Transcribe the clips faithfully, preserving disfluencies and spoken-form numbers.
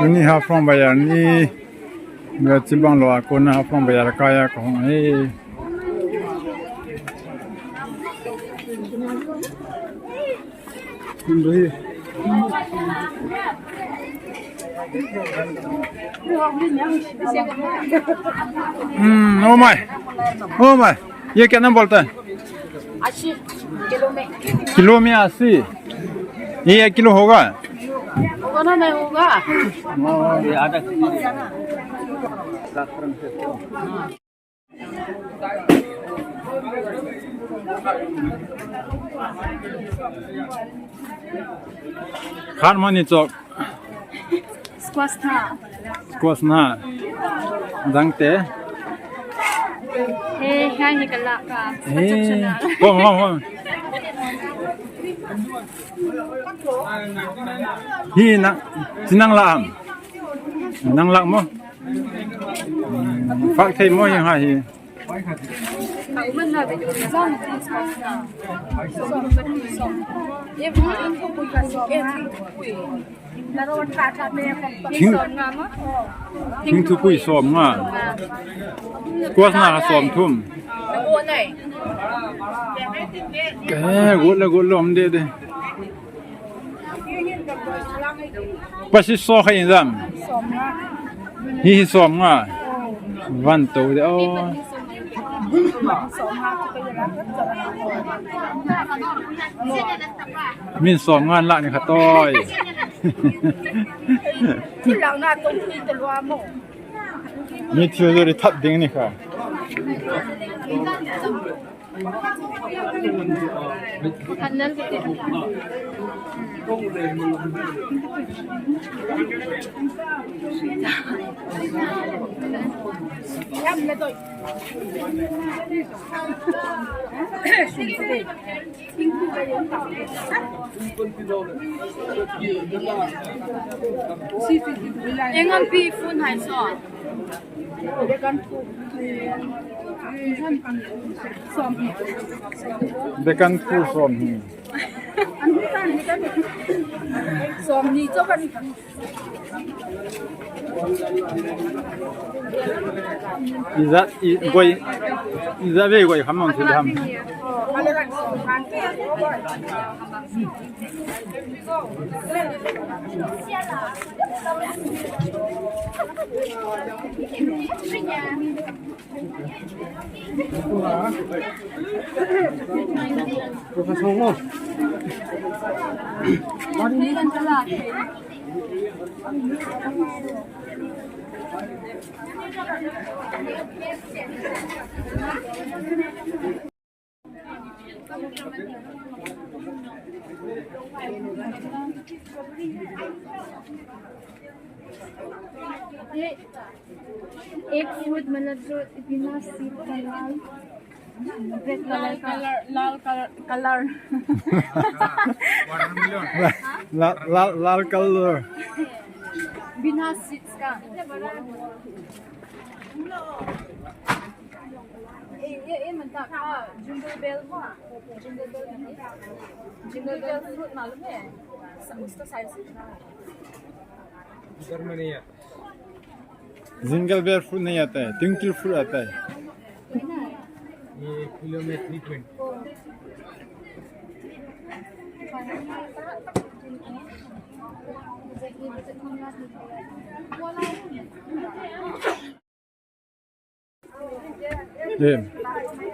Tuni Haflong Bazar ni, ga chibang lou a kona Haflong Bazar kaiya kahung e. Hmm, oh my, oh my, ये क्या नाम बोलता है? अस्सी किलो में। किलो में अस्सी? ये एक किलो होगा? होगा ना, नहीं होगा? ये आधा kilo. Khat mani chok. Squash na. Squash na. Dang te. He, he, he, kala ka. He. Kom, kom, kom. Hi na, chi nang la am. Nang la mo. Fak thei mo hi ha hi. Thing, thing thupui som nga. Squash na som thum. Ke, got le got le om de de. Pasi so kha in jam. Hi hi som nga. Van to de o. Min som nga la ni kha toi. Thil lang na tong thil te lua mo. Mi thil jo ri that ding ni kha. Engam pi phun hai so. Bekan pu som hi. Som ni cho kan. Iza, i, goi, iza ve goi kham nong thil ham. एक foot मतलब जो बिना seat का लाल, red colour का। लाल colour, लाल colour, colour. लाल, लाल, लाल कलर। बिना सीट्स का। ये, ये, ये मनता का जिंगल बेल हुआ। Jingle bell, jingle bell fruit मालूम है? स-, उसका साइज कितना है? इधर में नहीं है। जिंगल बेल फ्रूट नहीं आता है, ट्विंकल फ्रूट आता है। ये किलो में three twenty. Em.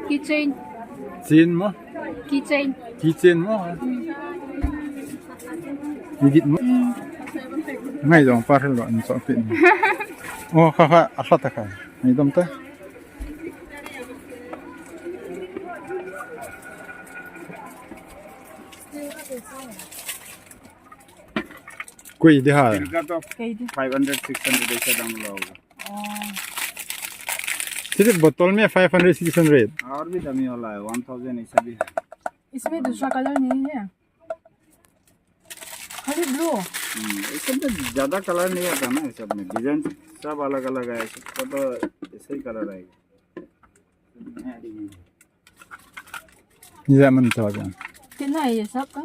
Keychain. Chain mo? Keychain. Keychain mo? Igit mo? Ngai dong pa hel lo an so pin. Oh, kha kha, a kha ta kha. Ngai dom ta. कोई दिखा। इनका तो कई दे। Five hundred, six hundred ऐसा दाम लगा होगा। ओ। सिर्फ बोतल में फाइव हंड्रेड, सिक्स हंड्रेड। और भी दामी वाला है, वन थाउजेंड ऐसा भी है। इसमें दूसरा कलर नहीं है, खाली ब्लू। हम्म, इसमें तो ज्यादा कलर नहीं आता ना, ये सब में डिजाइन सब अलग अलग है, सबका तो ऐसे ही कलर आएगा। Ni ja man to ja. नहीं, ये सब का।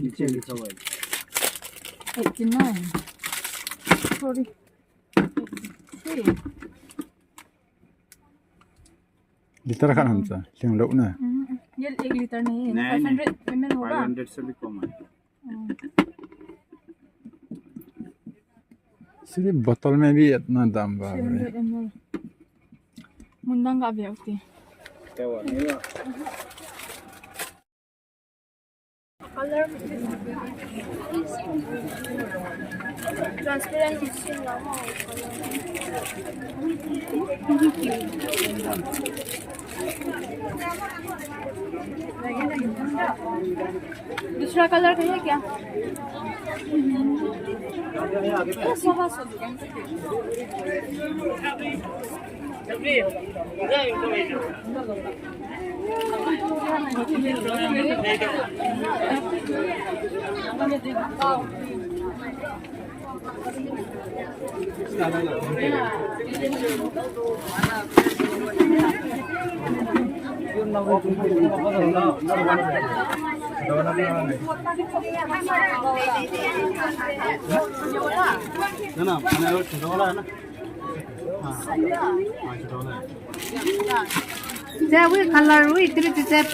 नीचे लिखा हुआ है। Eighty nine। Sorry। Eighty three। Liter khat ham cha, lhing lou na. हम्म, ये एक लीटर नहीं है, नहीं, नहीं। Five hundred ml होगा। Five hundred से भी कम है। हम्म। सिर्फ बोतल में भी इतना दाम बढ़ रहा है। Three hundred ml। मुंडा का भी होती। क्या हुआ? Transparent. दूसरा कलर का है क्या? Jab wi color wi three to jab.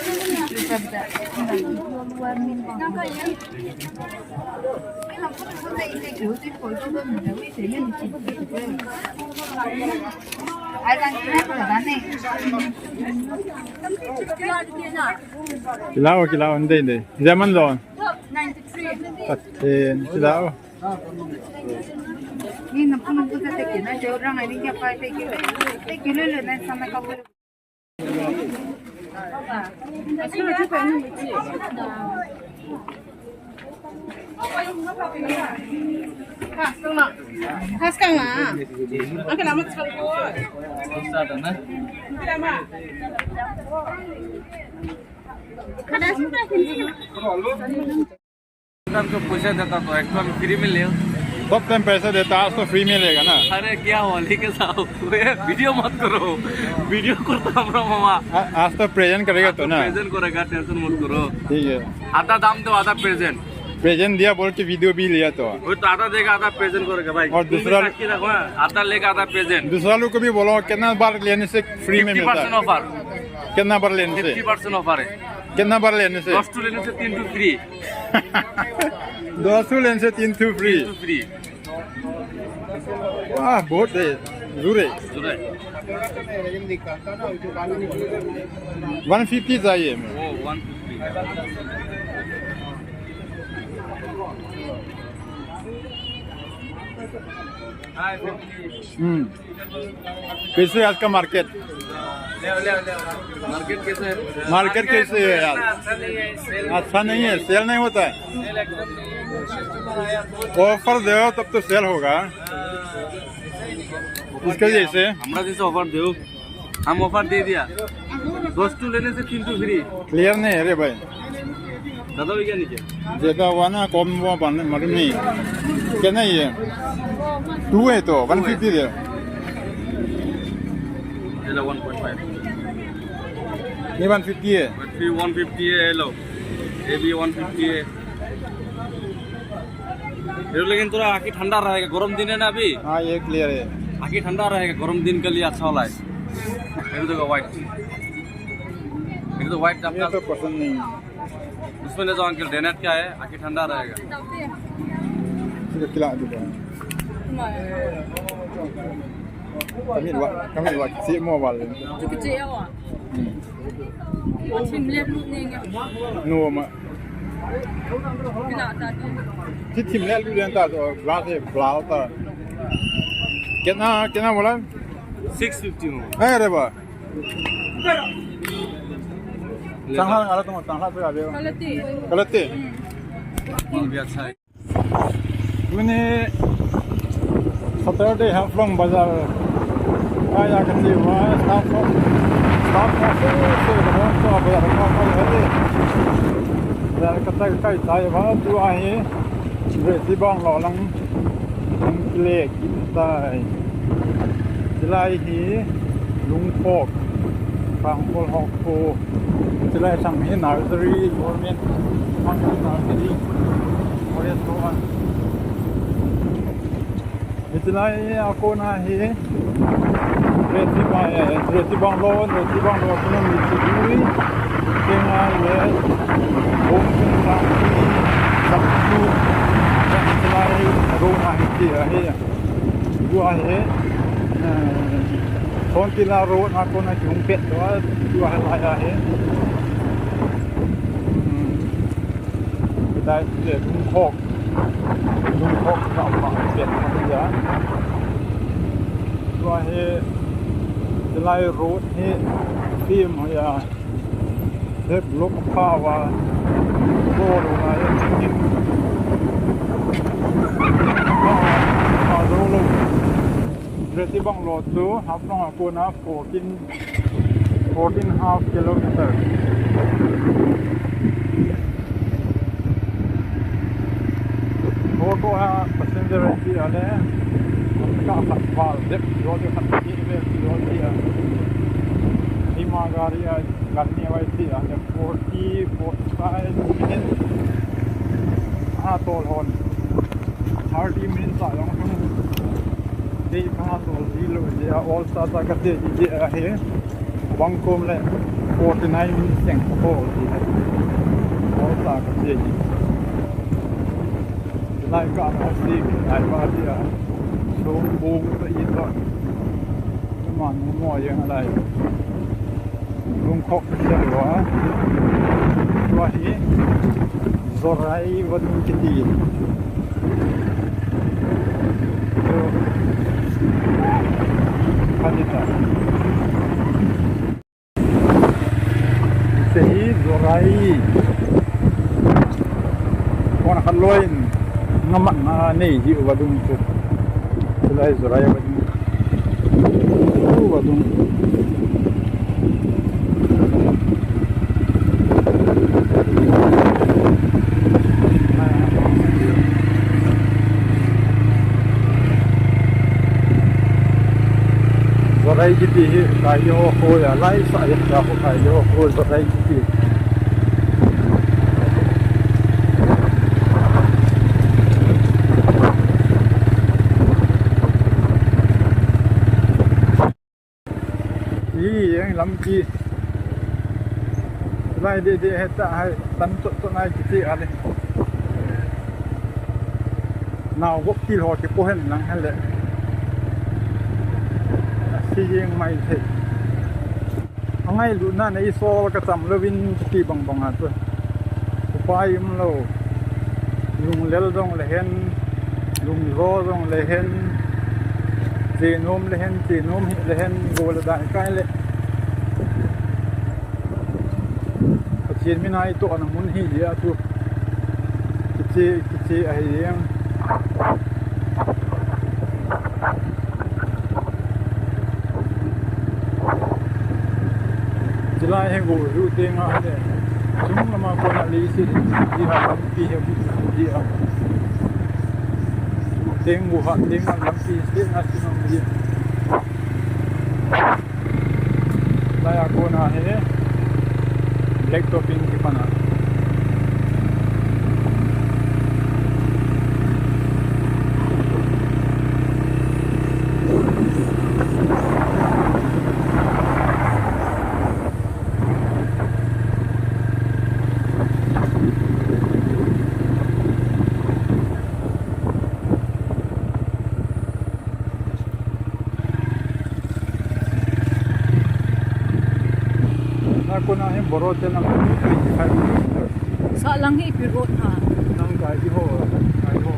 Kilao, kilao, hindi, hindi. Zaman doon. Ninety-three. Pati, kilao. Ni napu napu sa teki na, jauh orang ini dia pakai teki. Teki lele na sama kapu. Kas kang na. Kas kang na. Angke nama tsalko. Kada sudah kini. Time को पैसा देता तो एक time free में ले। सब टाइम पैसा देता, आज तो फ्री में लेगा ना। अरे क्या हुआ, लेके जाओ। ए, वीडियो मत करो, वीडियो करता हमरा मामा। आ-, आज तो प्रेजेंट करेगा तो ना। प्रेजेंट करेगा, टेंशन मत करो। ठीक है। आधा दाम दो, आधा प्रेजेंट। प्रेजेंट दिया बोल के वीडियो भी लिया तो। वो तो आधा देगा, आधा प्रेजेंट करेगा भाई। और तुम भी दूसरा साक्षी रखो ना, आधा लेगा, आधा प्रेजेंट। दूसरा लोग को भी बोलो, कितना बार लेने से फ्री में मिलता है? Fifty percent offer. कितना बार लेने से? फिफ्टी परसेंट ऑफर है। कितना बार लेने से? दस ठो लेने से तीन ठो फ्री। दस ठो लेने से तीन ठो फ्री। तीन ठो फ्री। वाह, बहुत है, जरूर है। जरूर है। वन फिफ्टी चाहिए हमें। वो वन फिफ्टी। हाय, फिफ्टी। हम्म। कैसे है आज का मार्केट? ले, ले, ले। मार्केट कैसे है? मार्केट कैसे है यार? अच्छा नहीं है, सेल अच्छा नहीं है, सेल नहीं होता है। सेल एकदम नहीं है। कस्टमर आया तो ऑफर दो तब तो सेल होगा। इसके जैसे हमरा जैसे ऑफर दो, हम ऑफर दे दिया। दस ठो लेने से तीन ठो फ्री। क्लियर नहीं है रे भाई। ज्यादा हो गया नीचे। ज्यादा हुआ ना, कम हुआ, मालूम नहीं। कितना ही है? टू है तो, वन फिफ्टी दे। ये लो, वन पॉइंट फ़ाइव। ये वन फिफ्टी है। बैटरी वन फिफ्टी है, ये लो। ये भी वन फिफ्टी है। ये लेकिन थोड़ा आंखें ठंडा रहेगा, गर्म दिन है ना अभी। हाँ, ये क्लियर है। आंखें ठंडा रहेगा, गर्म दिन के लिए अच्छा वाला है। ये देखो, व्हाइट। ये तो व्हाइट ये आपका तो पसंद नहीं है। उसमें ले जाओ अंकल, डेनेट का है, आंखें ठंडा रहेगा। ठीक है, खिला दो। Kami dua, kami dua, si mo wal. Chu kiche a. Hmm. Thim le lut ni nge. No ma. Kila ta ni. Thi thim le lut den ta, so glass e blau ta. Kitna, kitna bola? Six fifty में। Hai re ba. Changhla ngala to, changhla to ya de. Kalati. Kalati. Hmm. माल भी अच्छा है। Tuni Saturday Haflong Bazar. Kaya kati wa, staff ko, staff ko, se, se, ko, ko, bazar ko, ko, hai. Bazar kata kai tai wa, tu ahi. Ve ti bang lo lang. Ang kile kitai. Silai hi Lungphok. Pangkol Hokpo. Chulai sang hi nursery, government Pangkol nursery. Forest road. Hitilai a kona hi Reti Bang, eh, Reti Banglo, Reti Banglo kona mi chidui. Kenga le, Bong Sang, Saktu, hitilai road a hi ti ahi. Tua hi, eh, Sontila road a kona kihung pet tua, tua hi lai ahi. Hmm. Hitai, eh, Lungkhok. Lungkhok ka ma pet ahi a. Tua hi, hitilai road hi, film ahi a. Hep lok phawa. Road ahi a. Pha, pha, pha, lo, lo. Reti Banglo chu Haflong a kona fourteen, fourteen half kilometer. Auto a passenger ti a le, ka khat val dep, road khat ki ve, road ti a. Ima gari a, gari ni vai ti a le, forty, forty-five minutes. Ha tol hon. Thirty minutes a jong hung. Dei pha tol ji lou ji a, all star ta ka te ji ji a he. Bang kom le forty-nine minutes jeng ka tol ji he. All star ka te ji. Lai ka ma si, lai ba ji a. So, bung ta i to. Tuma nu mo jeng lai. Lungkhok ka sia lou a. Tua hi Zorai vadung kiti. Tua. Kani ta. Hiche hi Zorai. Kona khat loi in. Ngamat na nei hi vadung chu. Chulai Zorai vadung. Vadung. Zorai kiti hi, kai ho ho ya, lai sa ya, ya ho kai ho ho, Zorai kiti. Hi, ang lampi. Lai de de heta hai, tan chot chot nai kiti ale. Nao gop ti ho ki po hen lang hele. Si jeng mai the. Angailutna nei sol ka cham louvin ti bang bang a chu. Upai um lou. Lunglel jong le hen, lungjo jong le hen, chenom le hen, chenom hih le hen, go le dai kai le. Pathen min a i tohna mun hi jeh a chu. Kiche, kiche ahi jeng. Chulai hi go ju teng a le. Chung lama kona leiset hi a, lampi hi bu ji a. Teng go ha teng a lampi teng a chinong ji. Lai a kona hi black topping kipan a. Na kona hi Boro te na twenty-five kilometer. Sa lang hi pi road ha. Nang kai di ho, kai ho.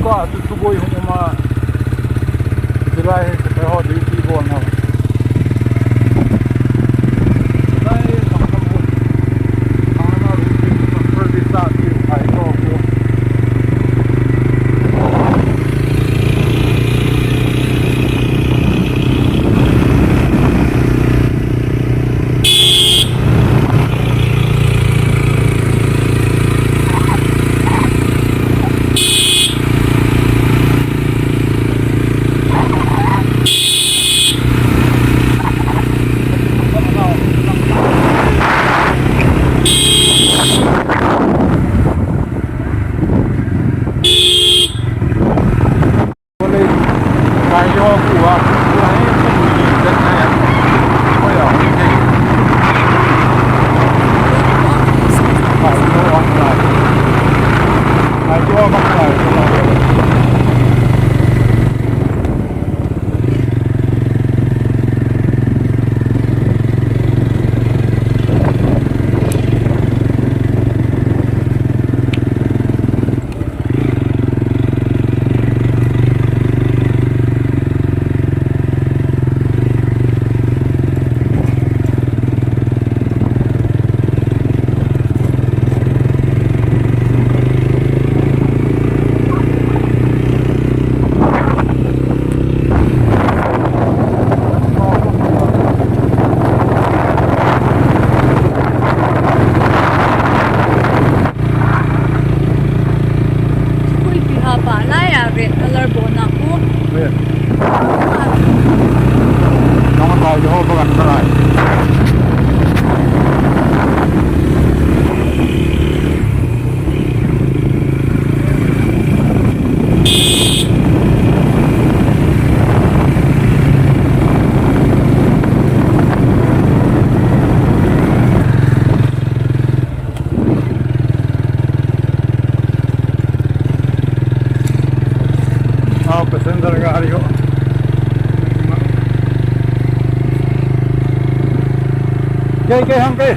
Tua tu tu boi hung uma. Silai he se ho duty bol na. Silai bang kam bol. Bang na duty bol service ta ti ai ko ko. Khui pi ha pa lai a red color bona ko. Oi. Nong ta jo ba kan ta lai. Ah, passenger gari ho. Kei, kei, hang kei.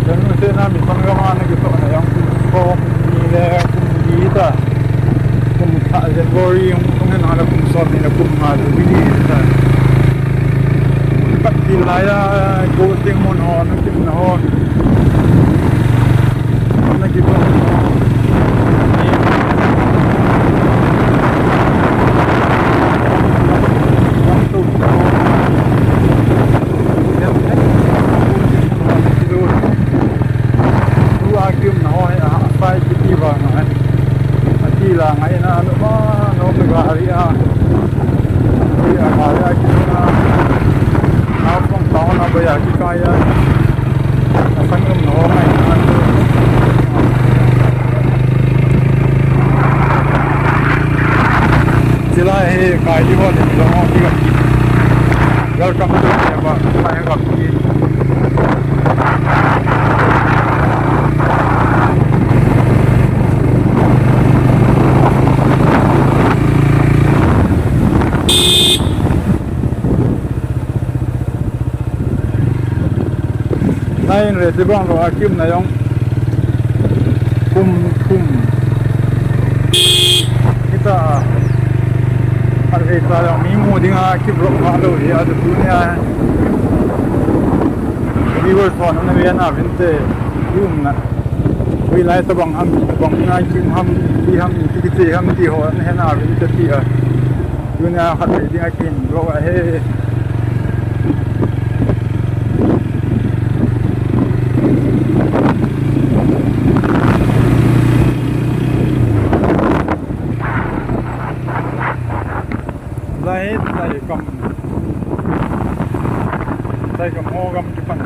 Kanu se na mi pang gama na kitoh na jong kum ko ni le kum li ta. Kum khat January hung, hung hen la kum som ni la kum nga Jubilee ta. Pat ti la ya ko ting mon ho na kim na ho. Na kitoh. Tua kium na ho hi a, a sai kiti vang a. A ti la ngai na, anu ma, no pe gari a. Gari a, gari a kium na. A phong ta na ba ya ki kai a. A sang um na ho ngai na. Sila he kai di ho le lo ho ki ga. Welcome to Neba, Neba P. Nine re, tibang lo a kim na jong. Kum, kum. Kita, a re ta jong, mi mu ding a kim lo ma lo hi, a tu ni a. Viewers hon na ve na vin te, um na. Hoilai tabang ham, tabang na kim ham, ti ham, ti ki ti ham, ti ho na he na vin te ti a. Tuni a khat le ding a kin lo a he. Lai, lai kam. Lai kam ho kam kipan.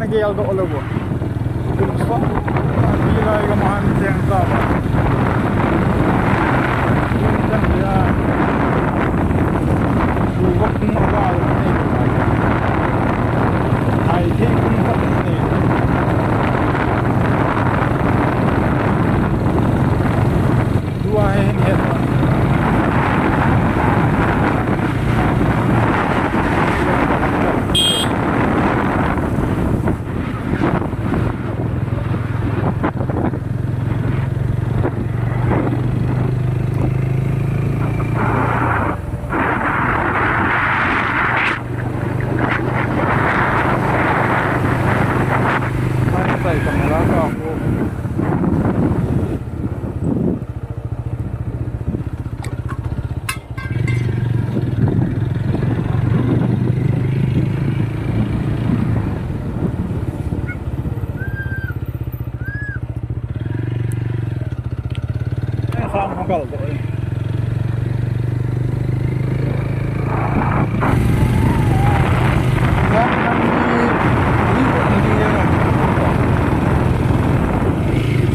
Kel doh lou. Kum sot. Bilai gam han cheng ta ba. Kum kan ya. Kum ba kum a ba. Ai, thei kum ba. Tua hi het.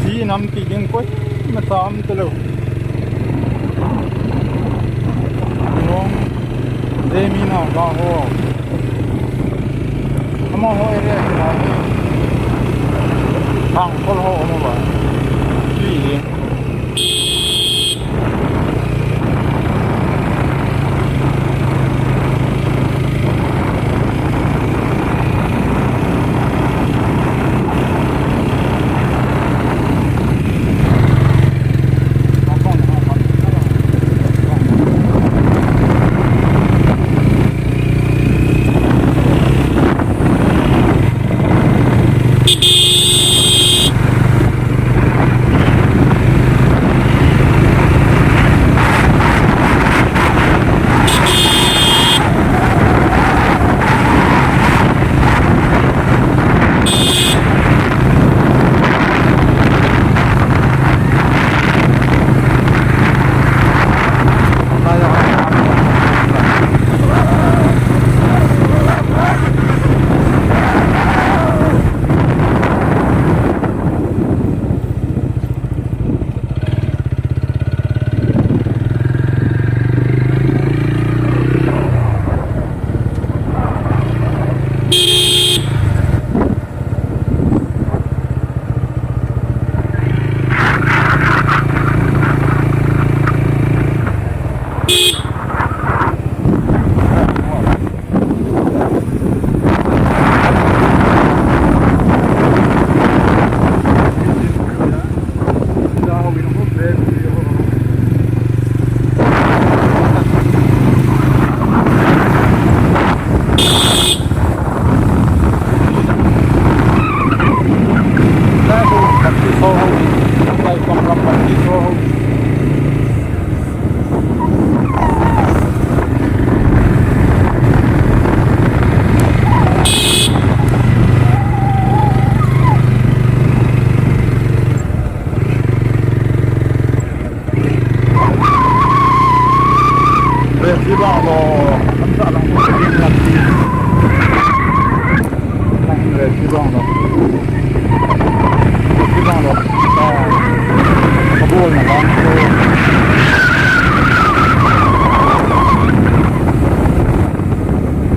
Ji nampi ding koima cha um talou. Nong, Zeme na ka ho. Amaho area kila. Thangkhol ho um uva. Tui hi.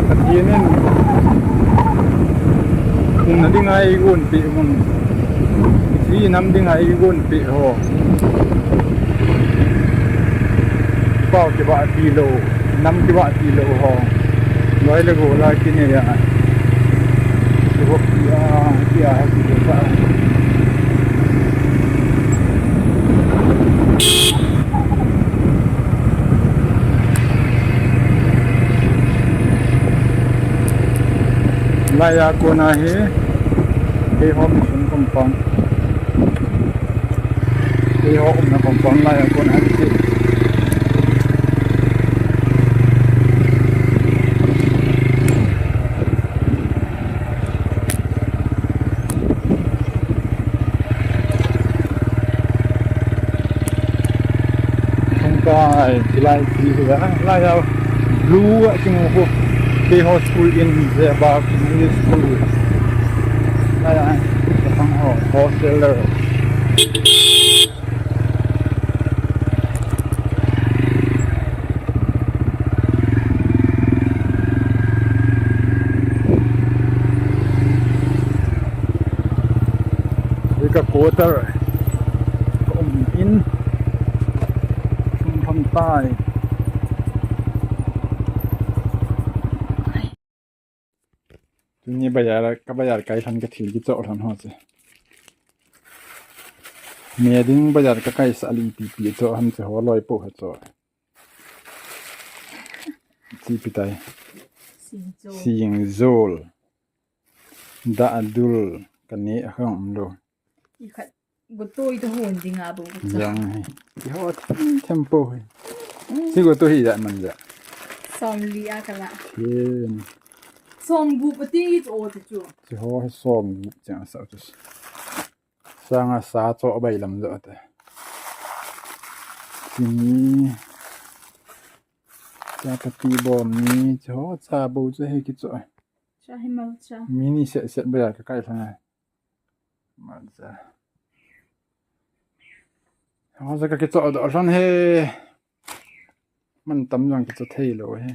Pathen in umna dinga eigonpeh un, Iji nam dinga eigonpeh ho, pao kivah tilou, nam kivah tilou ho, loi le gol a kinei a, kivop tia, tia, kivop a. Laiya kona hi, keiho mission compound, keiho umna compound laiya kona hi. Thongkai, hilai hi, hilai a blue a kimu ho, keiho school in, Zebak English School. Wholesaler. Hi ka quarter, ka um in, sum tham tai. Tuni bazar, ka bazar kai lhon ka thil kichoh lhon ho chu. Me ding bazar ka kaisah li pipi choh lhon chu ho loi po ha choh. Chi pi tai. Sing chol. Sing jol. Da dul ka ne a khang um lo. I khat gotoi to hon ding a bo ka cha. Yang hi. Ki ho them po hi. Si gotoi hi da man ja. Som li a ka la. Ken. Som gup a ti i cho te chu. Si ho hi som gup chang sa chu. Sanga sa cho bai lam jo te. Sini. Chapati bom ni cho cha bo che he ki cho. Cha hi mal cha. Mini set set ba ka kai thang. Mal cha. Ho sa ka ki cho do thang he. Man tam jong ki cho thei lo he.